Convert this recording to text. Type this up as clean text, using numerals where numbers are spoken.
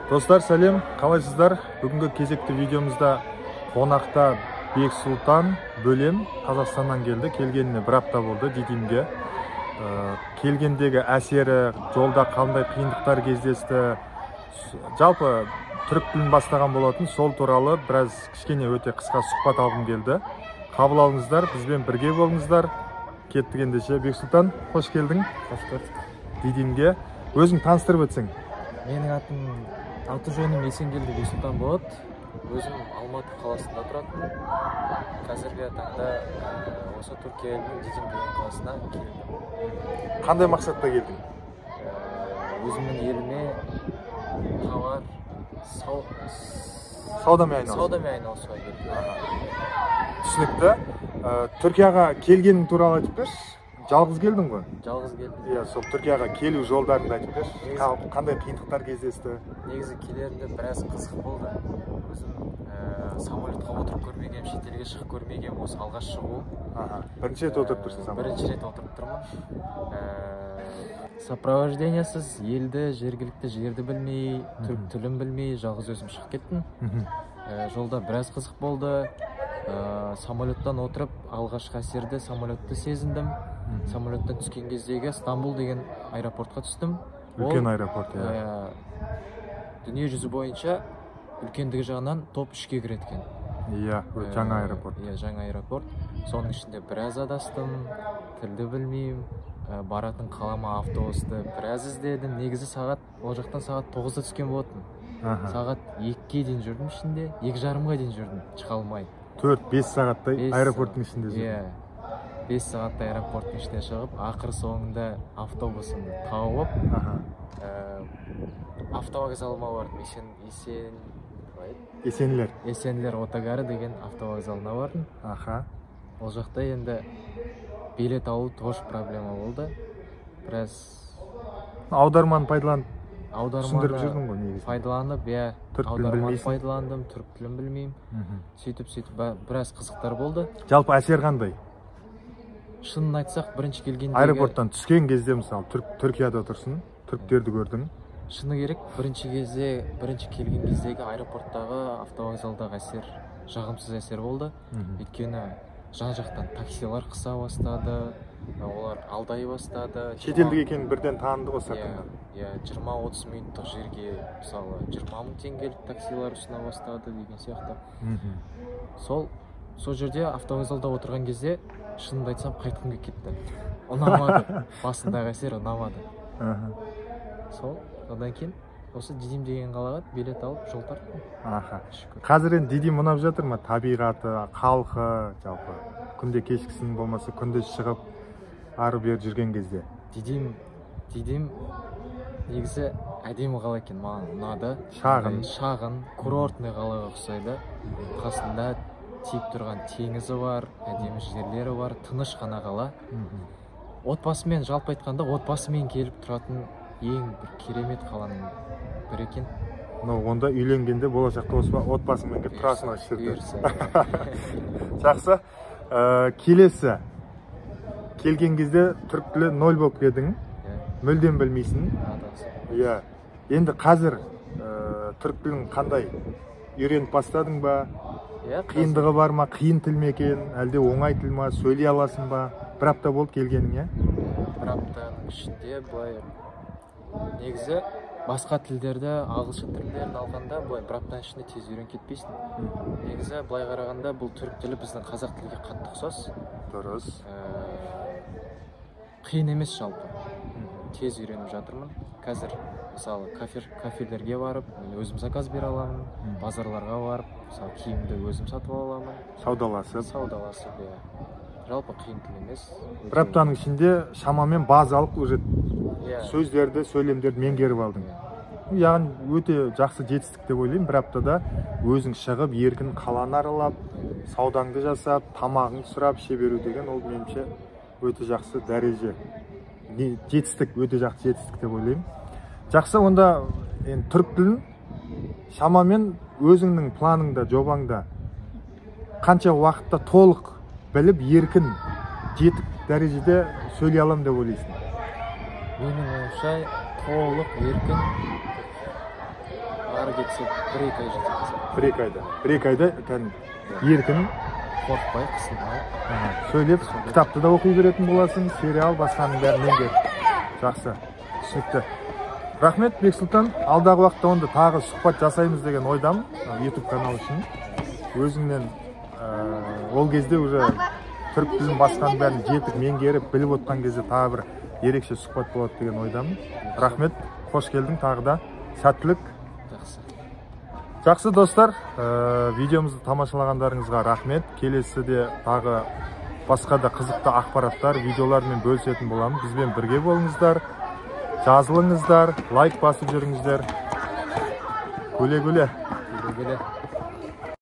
Достар, сәлем, қалайсыздар? Бүгінгі кезекті видеомызда қонақта Бексұлтан Бөлем Қазақстаннан келді. Келгеніне бір апта болды Дидимге. Келгендегі әсері, жолда қандай қиындықтар кездесті, жалпы түрік тілін бастаған болатын, сол туралы біраз кішкене өте қысқа сұхбат алғым келді. Қабыл алыңыздар, бізбен бірге болыңыздар. Кеттік ендеше. Бексұлтан, қош келдің. Қош көрдік. Дидимге. Өзің таныстырып өтсең. Менің атым, аты жөнім Есенгелді Бексұлтан болады. Өзім Алматы қаласында тұратынмын. Қазіргі таңда осы Түркия елінің Дидим деген қаласына келдім. Қандай мақсатта келдің? Өзімнің еліме товар саудамен айналысу. Саудамен айналысуға келдім. Түсінікті. Түркияға келгенің туралы айтып берші. Жалғыз келдің ғой? Жалғыз келдім. Иә, сол Түркияға келу жолдарыңды айтып берші. Қандай қиындықтар кездесті? Негізі келерінде біраз қызық болды. Өзім самолетқа отырып көрмегем, шетелге шығып көрмегем, осы алғаш шығуым. Аха, бірінші рет отырып тұрсың самолетқа? Бірінші рет отырып тұрмын. Сопровождениесіз, елді, жергілікті жерді білмей, түрік тілін білмей, жалғыз өзім шығып кеттім. Жолда біраз қызық болды. Самолеттан отырып, алғашқы әсерді самолетті сезіндім. Самолеттен түскен кездегі Стамбул деген аэропортқа түстім. Үлкен аэропорт, иә. Дүние жүзі бойынша үлкендігі жағынан топ 3-ке кіреді екен. Иә, жаңа аэропорт. Иә, жаңа аэропорт. Соның ішінде біраз адастым, тілді білмеймін, баратын қалама автобусты біраз іздедім. Негізі сағат, ол жақтан сағат 9-да түскен болатын. Сағат 2-ге дейін жүрдім ішінде, 2:30-ға дейін жүрдім, шыға алмай. 4-5 сағаттай аэропорттың ішінде жүрдім. Иә, 5 сағаттай аэропорттың ішіне шығып, ақыр соңында автобусымды тауып, автовокзалыма бардым. Есенлер. Есенлер Отогары деген автовокзалына бардым. Аха. Ол жақта енді билет алу тоже проблема болды. Біраз аударманы пайдаланып, түсіндіріп жүрдің ғой негізі. Пайдаланып, иә, аударманы пайдаландым, түрік тілін білмеймін. Сөйтіп-сөйтіп біраз қызықтар болды. Жалпы әсер қандай? Шынын айтсақ, бірінші келгендегі аэропорттан түскен кезде, мысалы, Түркияда отырсың, түріктерді көрдің. Шыны керек, бірінші келген кездегі аэропорттағы, автовокзалдағы әсер жағымсыз әсер болды. Өйткені жан-жақтан таксилар қыса бастады, олар алдай бастады. Шетелдік екенін бірден таныды ғой сыртынан. Иә, 20-30 минуттық жерге, мысалы, 20 мың теңгелік таксилар ұсына бастады деген сияқты. Сол жерде автовокзалда отырған кезде, шынымды айтсам, қайтқым келіп кетті. Ұнамады, басындағы әсер ұнамады. Сол, одан кейін осы Дидим деген қалаға билет алып жол тарттым. Аха. Қазір енді Дидим ұнап жатыр ма? Табиғаты, халқы, жалпы күнде кешкісін болмаса күндіз шығып ары бері жүрген кезде. Дидим негізі әдемі қала екен, маған ұнады. Шағын. Шағын, курортный қалаға ұқсайды. Қасында тиіп тұрған теңізі бар, әдемі жерлері бар, тыныш қана қала. Отбасымен, жалпы айтқанда, отбасымен келіп тұратын ең бір керемет қаланың бірі екен. Но онда үйленгенде болашақта отбасыңмен келіп тұрасың осы жерде. Жақсы. Келесі. Келген кезде түрік тілі 0 болып келдің. Мүлдем білмейсің. Иә. Енді қазір түрік тілін қандай үйреніп бастадың ба? Қиындығы бар ма? Қиын тіл ме екен? Әлде оңай тіл ма? Сөйлей аласың ба? Бір апта болды келгенің, иә? Бір аптаның ішінде былай негізі басқа тілдерді, ағылшын тілдерін алғанда былай бір аптаның ішінде тез үйреніп кетпейсің. Негізі былай қарағанда бұл түрік тілі біздің қазақ тілге қатты ұқсас. Дұрыс. Қиын емес жалпы. Тез үйреніп жатырмын. Қазір мысалы кафелерге барып, мен өзім заказ бере аламын, базарларға барып, мысалы киімді өзім сатып ала аламын. Саудаласып. Саудаласып, иә. Жалпы қиын тіл емес. Бір аптаның ішінде шамамен базалық уже сөздерді, сөйлемдерді меңгеріп алдың. Яғни өте жақсы жетістік деп ойлаймын. Бір аптада өзің шығып, еркін қаланы аралап, саудаңды жасап, тамағыңды сұрап іше беру деген ол меніңше өте жақсы дәреже. Жетістік, өте жақсы жетістік деп ойлаймын. Жақсы, онда енді түрік тілін шамамен өзіңнің планыңда, жобаңда қанша уақытта толық біліп, еркін, жетік дәрежеде сөйлей аламын деп ойлайсың? Менің ойымша толық еркін Ары кетсе 1-2 ай жететін сияқты. 1-2 айда. 1-2 айда кәдімгі еркін, қорықпай, қысылмай сөйлеп, кітапты да оқи беретін боласың, сериал, басқаның бәрін меңгеріп. Жақсы, түсінікті. Рахмет, Бексұлтан. Алдағы уақытта онда тағы сұхбат жасаймыз деген ойдамын, YouTube канал үшін. Өзіңнен ол кезде уже түрік тілін, басқаның бәрін жетік меңгеріп, біліп отқан кезде тағы бір ерекше сұхбат болады деген ойдамын. Рахмет, қош келдің тағы да. Сәттілік. Жақсы. Жақсы, достар, видеомызды тамашалағандарыңызға рахмет. Келесіде тағы басқа да қызықты ақпараттар, видеолармен бөлісетін боламын. Бізбен бірге болыңыздар, жазылыңыздар, лайк басып жүріңіздер. Güle güle. Güle güle.